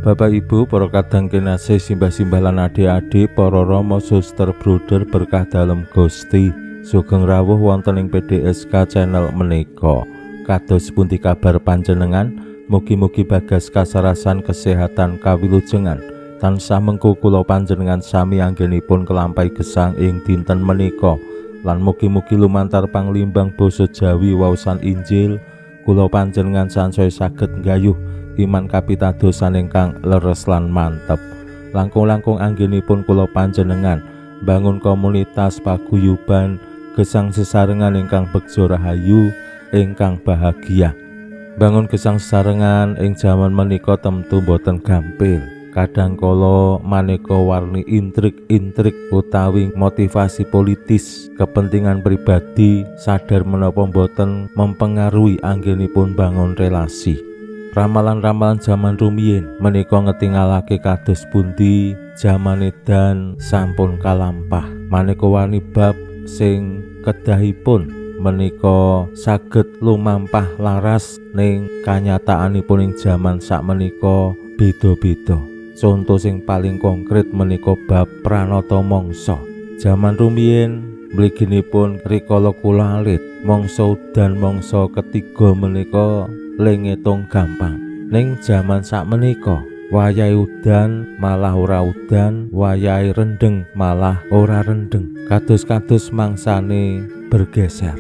Bapak Ibu, para kadang kinasih, simbah-simbah lan adik-adik, para rama, suster, bruder berkah dalem Gusti, sugeng rawuh wonten ing PDSK channel menika. Kados pundi kabar panjenengan? Mugi-mugi bagas kasarasan kesehatan kawilujengan tansah mengku kula panjenengan sami anggenipun kelampahi gesang ing dinten menika. Lan mugi-mugi lumantar panglimbang basa Jawi waosan Injil kula panjenengan sansaya saged nggayuh iman kapitadosan ingkang leres lan mantep. Langkung-langkung anggenipun kula panjenengan bangun komunitas paguyuban gesang sesarengan ingkang begja rahayu ingkang bahagia. Bangun gesang sesarengan ing jaman menika temtu boten gampil. Kadang kala maneka warni intrik-intrik utawi motivasi politis, kepentingan pribadi sadar menapa boten mempengaruhi anggenipun bangun relasi. Ramalan-ramalan jaman rumiyin menika ngetingalake kados pundi jaman edan sampun kalampah. Maneka warni bab sing kedahipun menika saged lumampah laras ning kanyataanipun ing jaman sakmenika beda-beda. Conto sing paling konkret menika bab pranata mangsa. Jaman rumiyin mliginipun rikala kula alit, mangsa udan mangsa ketiga menika le ngitung gampang. Ning jaman sakmenika wayahe udan malah ora udan, wayahe rendeng malah ora rendeng. Kados-kados mangsane bergeser.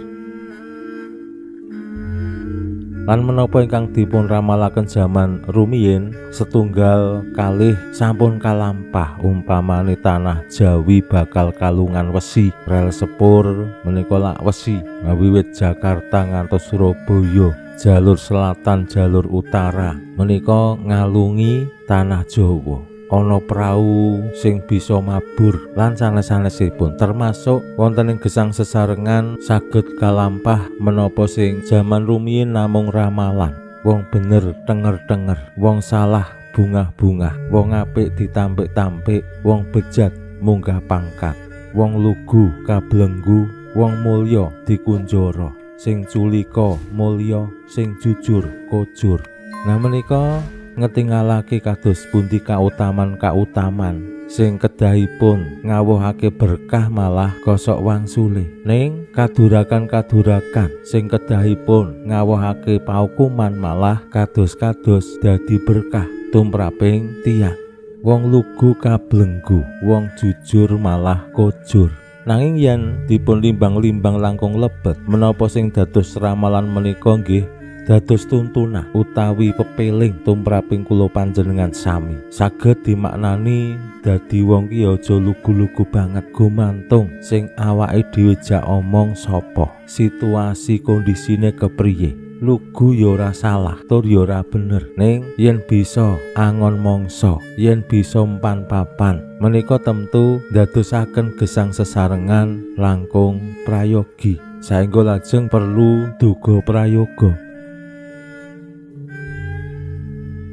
Lan menapa ingkang dipun ramalaken jaman rumiyin setunggal kalih sampun kalampah, umpamane tanah Jawi bakal kalungan wesi, rel sepur menika lak wesi wiwit Jakarta ngantos Surabaya, jalur selatan jalur utara menika ngalungi tanah Jawa. Ana prau sing bisa mabur lan sanes-sanesipun, termasuk wonten ing gesang sesarengan saged kalampah menapa sing jaman rumiyin namung ramalan. Wong bener tenger-tenger, wong salah bungah-bungah, wong apik ditampik-tampik, wong bejat munggah pangkat, wong lugu kablenggu, wong mulya dikunjara, sing culika mulya, sing jujur kojur. Nah menika ngetingalake kados pundi kautaman-kautaman sing kedahipun ngawuhake berkah malah gosok wangsule. Ning kadurakan-kadurakan sing kedahipun ngawuhake paukuman malah kados-kados dadi berkah tumraping tiyang. Wong lugu kablenggu, wong jujur malah kojur. Nanging yen dipun limbang-limbang langkung lebet, menapa sing dados ramalan menika nggih dados tuntunan utawi pepeling tumraping kula panjenengan sami. Saged dimaknani dadi wong ki aja lugu-lugu banget gumantung sing awake dhewe jak omong sapa, situasi kondisine kepriye. Lugu ya ora salah tur ya ora bener, ning yen bisa angon mangsa, yen bisa empan papan menika tentu ndadosaken gesang sesarengan langkung prayogi, saengga lajeng perlu duga prayoga.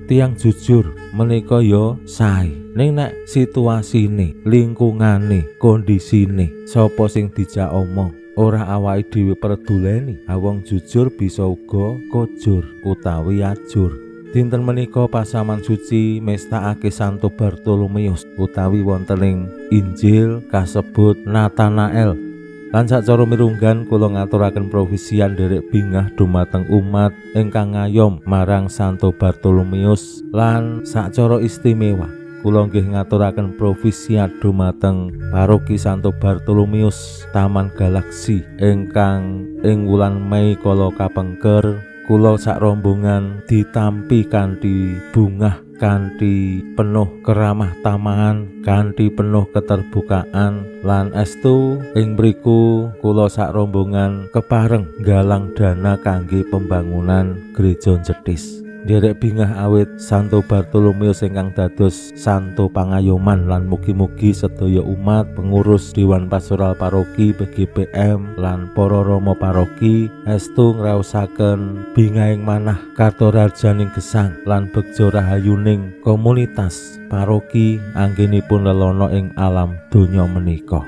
Tiang jujur menika ya sae, ning nek situasine, lingkungane, kondisine sapa sing dijak omong ora awake dhewe perduleni. Wong jujur bisa uga kojur utawi ajur. Dinten menika pasaman suci mestakake Santo Bartolomeus utawi wonten ing Injil kasebut Natanael. Lan sacara mirunggan kula ngaturaken provisian nderek bingah dumateng umat ingkang ngayom marang Santo Bartolomeus, lan sacara istimewa kula nggih ngaturaken provisiat dumateng Paroki Santo Bartolomeus Taman Galaksi ingkang ing wulan Mei kala kapengker kula sak rombongan ditampi kanthi bungah, kanthi penuh keramah tamahan, kanthi penuh keterbukaan, lan estu ing mriku kula sak rombongan kepareng galang dana kangge pembangunan gereja Jetis. Nderek bingah awit Santo Bartolomeus ingkang dados santo pangayoman lan mugi-mugi sedaya umat, pengurus Dewan Pastoral Paroki PGPM lan para rama paroki estu ngraosaken bingahing manah kartorajaning gesang lan begja rahayuning komunitas paroki anggenipun lelana ing alam donya menika.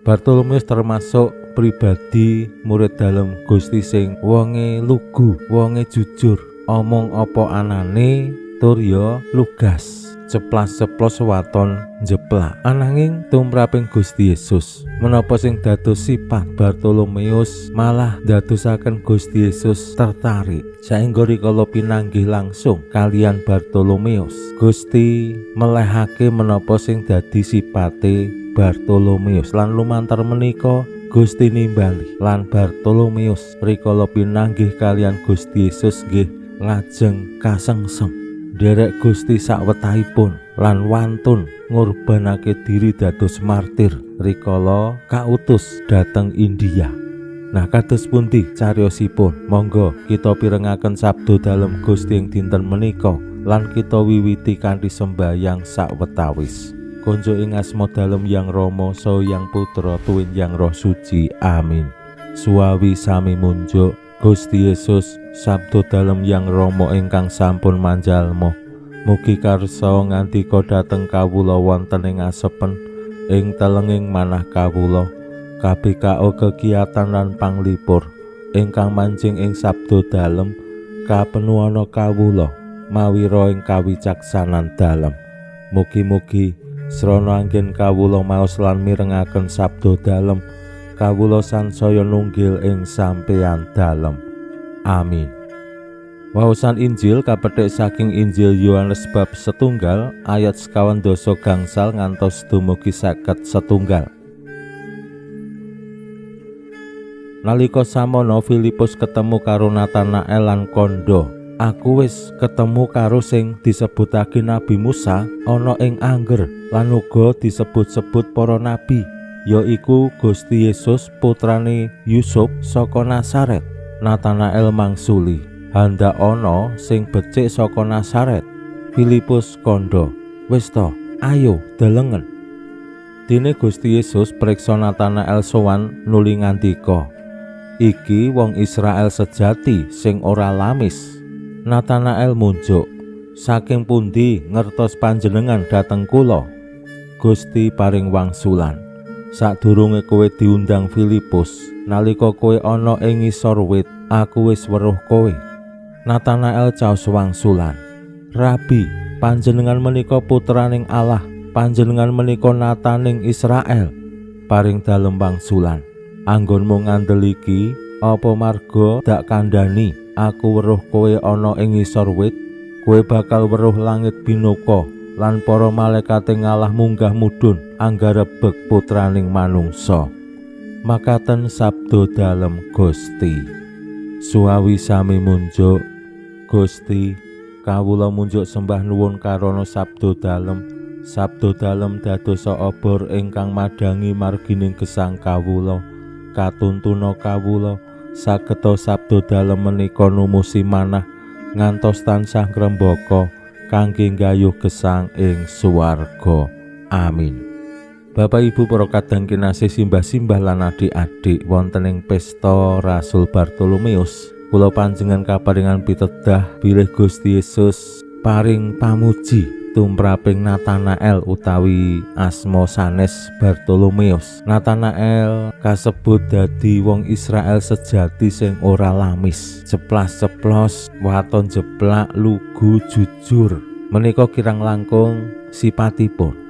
Bartolomeus termasuk pribadi murid dalem Gusti sing wonge lugu, wonge jujur, omong apa anane tur ya lugas, ceplas-ceplos waton njeplak. Ananging tumraping Gusti Yesus, menapa sing dados sifat Bartolomeus malah dadosaken Gusti Yesus tertarik. Saengga rikala pinanggih langsung kalian Bartolomeus, Gusti melehake menapa sing dadi sipate Bartolomeus lan lumantar menika Gusti nimbali lan Bartolomeus rikala pinanggih kalian Gusti Yesus nggih lajeng kasengsem. Nderek Gusti sakwetahipun lan wantun ngorbanake diri dados martir rikala kautus dhateng India. Nah, kados pundi cariyosipun? Monggo kita pirengaken sabda dalem Gusti ing dinten menika lan kita wiwiti kanthi sembayang sakwetawis. Konjo ing asma dalem Yang Rama saha Yang Putra tuwin Yang Roh Suci. Amin. Suwawi sami munjuk Gusti Yesus sabda dalem Yang Rama ingkang sampun manjalma. Mugi karsa ngandika dhateng kawula wonten ing asepen ing telenging manah kawula KBKO kegiatan lan panglipur ingkang manjing ing sabda dalem kapenuana kawula mawira ing kawicaksanan dalem. Mugi-mugi srana anggen kawula maos lan mirengaken sabda dalem kawula sansaya nunggil ing sampeyan dalem. Amin. Waosan Injil kapethik saking Injil Yohanes bab 1 ayat 25 ngantos dumugi 51. Nalika samono Filipus ketemu karo Natanael lan kandha, "Aku wis ketemu karo sing disebutake Nabi Musa ana ing angger lan uga disebut-sebut para nabi, yaiku Gusti Yesus putrane Yusuf saka Nasaret." Natanael mangsuli, "Handa ana sing becik saka Nasaret?" Filipus kandha, "Wis to, ayo delengen." Dene Gusti Yesus priksa Natanael sowan nuli ngandika, "Iki wong Israel sejati sing ora lamis." Natanael munjuk, "Saking pundi ngertos panjenengan dhateng kula?" Gusti paring wangsulan, "Sadurunge kowe diundang Filipus, nalika kowe ana ing ngisor wit, aku wis weruh kowe." Natanael caos wangsulan, "Rabi, panjenengan menika putraning Allah, panjenengan menika nataning Israel." Paring dalem wangsulan, "Anggonmu ngandel iki apa marga dak kandhani aku weruh kowe ana ing ngisor wit? Kowe bakal weruh langit binuka lan para malaikate ngalah munggah mudhun anggarebek putraning manungsa." Makaten sabda dalem Gusti. Suwawi sami munjuk, Gusti, kawula munjuk sembah nuwun karana sabda dalem. Sabda dalem dadosa obor ingkang madhangi margining gesang kawula. Katuntuna kawula sageta sabda dalem menika numusi manah ngantos tansah ngrembaka kangge nggayuh gesang ing swarga. Amin. Bapak Ibu para kadang kinasih, simbah-simbah lan adik-adik wonten ing pesta Rasul Bartolomeus, kula panjenengan kaparingan pitedah bilih Gusti Yesus paring pamuji tumraping Natanael utawi asma sanes Bartolomeus. Natanael kasebut dadi wong Israel sejati sing ora lamis, ceplas-ceplos, waton jeplak, lugu, jujur. Menika kirang langkung sipatipun.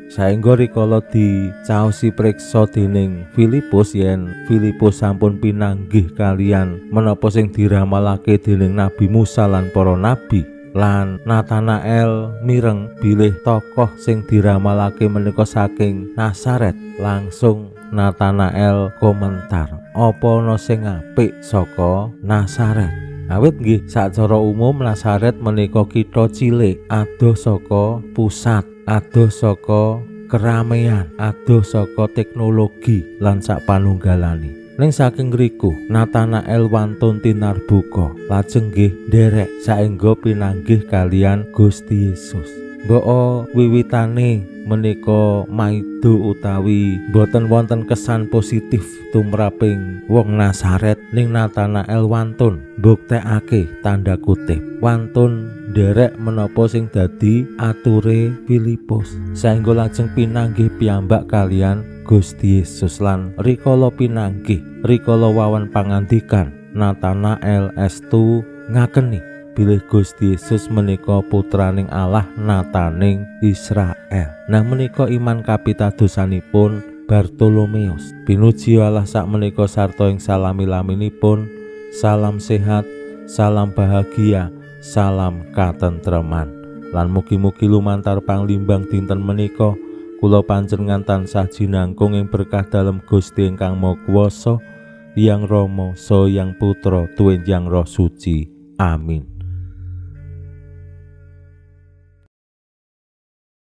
Saengga rikala dicaosi priksa dening Filipus yen Filipus sampun pinanggih kalian menapa sing diramalake dening Nabi Musa lan para nabi, lan Natanael mireng bilih tokoh sing diramalake menika saking Nasaret, langsung Natanael komentar, "Apa ana sing apik saka Nasaret?" Awit nggih sacara umum Nasaret menika kitha cilik, adoh saka pusat, adoh saka Keramaian, adoh saka teknologi lan sak panunggalane. Ning saking ngriku Natanael wantun tinarbuka lajeng nggih nderek saengga pinanggih kalian Gusti Yesus. Mbok wiwitane menika maido utawi boten wonten kesan positif tumraping wong Nasaret, ning Natanael wantun mbuktekake tanda kutip wantun nderek menapa sing dadi ature Filipus saengga lajeng pinanggih piyambak kalian Gusti Yesus. Lan rikala pinanggih, rikala wawan pangandikan, Natanael estu ngakeni bilih Gusti Yesus menika putraning Allah nataning Israel. Nah menika iman kapitadosanipun Bartolomeus. Pinuji Allah sak menika sarta ing salami-laminipun. Salam sehat, salam bahagia, salam katentreman. Lan mugi-mugi lumantar panglimbang dinten menika kula panjenengan tansah jinangkung ing berkah dalem Gusti ingkang Maha Kuwasa, Hyang Rama, Saha Hyang Putra, tuwin Hyang Roh Suci. Amin.